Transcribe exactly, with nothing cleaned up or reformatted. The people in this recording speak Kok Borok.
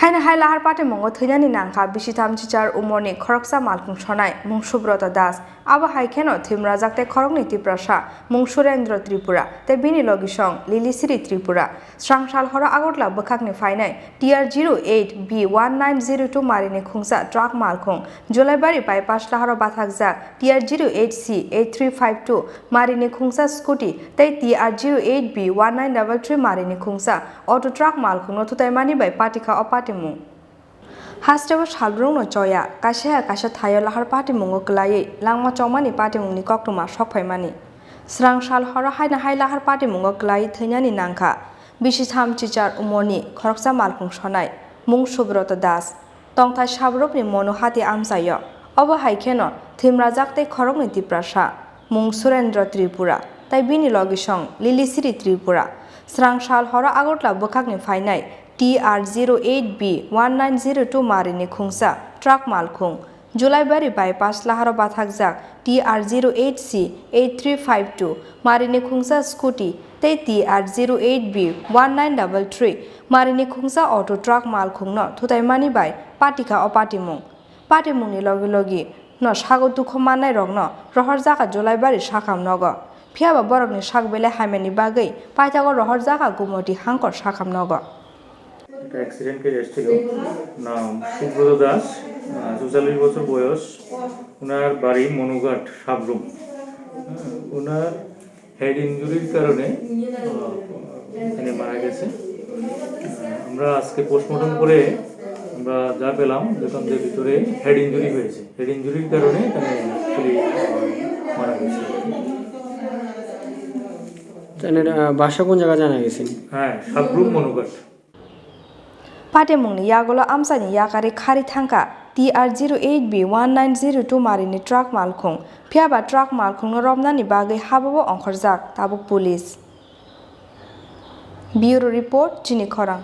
Haini hai lahar patimungo thwinani nangkha bisitham chichar umorni khoroksa malkhung sonai mung Subrata Das. Abo hai kheno thwimrajak tei khoroknwi Tiprasa mung Surendra Tripura tei bini logisong Lilisiri Tripura. Srang sal horo Agartala bwkhakni phainai T R zero eight B one nine zero two marini khungsa truck malkhung Julaibari bypass laharo bathakjak T R zero eight C eight three five two marini khungsa scooty tei T R zero eight B one nine double three marini khungsa auto truck malkhungno thutaimani bai patikha o patimung. Hasteo salbrumno choya, kaisa ya kaisa thaio lahar patimungo kwlaiwi langma chongmani patimungni koktwma sokphaimani. Srang sal horo haino hai lahar patimungo kwlaiwi thwinani nangkha bisitham chichar umorni khoroksa malkhung sonai mung Subrata Das. Tongthai sabrupni mono hati amchaio. Obo hai kheno thwimrajak tei khoroknwi Tiprasa mung Surendra Tripura tei bini logisong Lilisiri Tripura. Srang sal horo Agartala bwkhakni phainai T R zero eight B one nine zero two marini khungsa truck malkhung Julaibari bypass laharo bathakjak T R zero eight C eight three five two marini khungsa scooty tei T R zero eight B one nine double three marini khungsa auto truck malkhungno thutaimani bai patikha o patimung. Patimungni logi logi no sago dukhu mannairokno rohorjakha Julaibari sakam nogo. Phiyaba borokni sak belai hamyani bagwi paithago rohorjakha Gumoti Hangkor sakam nogo. একটা accident case এসেছিল। নাম সুব্রত দাস, আহ, চুয়াল্লিশ বছর বয়স। ওনার বাড়ি মনুঘাট, সাবরুম। হ্যাঁ, ওনার হেড ইনজুরির কারণে, আহ, এখানে মারা গেছে। আহ, আমরা আজকে পোস্টমর্টম করে আমরা যা পেলাম, দেখলাম যে ভিতরে হেড ইনজুরি হয়েছে। হেড ইনজুরির কারণে এখানে অ্যাকচুয়ালি, আহ, মারা গেছে। তাহলে, আহ, বাসা কোন জায়গা জানা গেছে? হ্যাঁ, সাবরুম Manughat. Patimungni yagulo amchaini yakarwi kharwi thangkha T R zero eight B one nine zero two marini truck malkhung. Phiyaba truck malkhungno romnani bagwi hababo ongkhorjak tabuk police. Bureau report, Chini Khorang.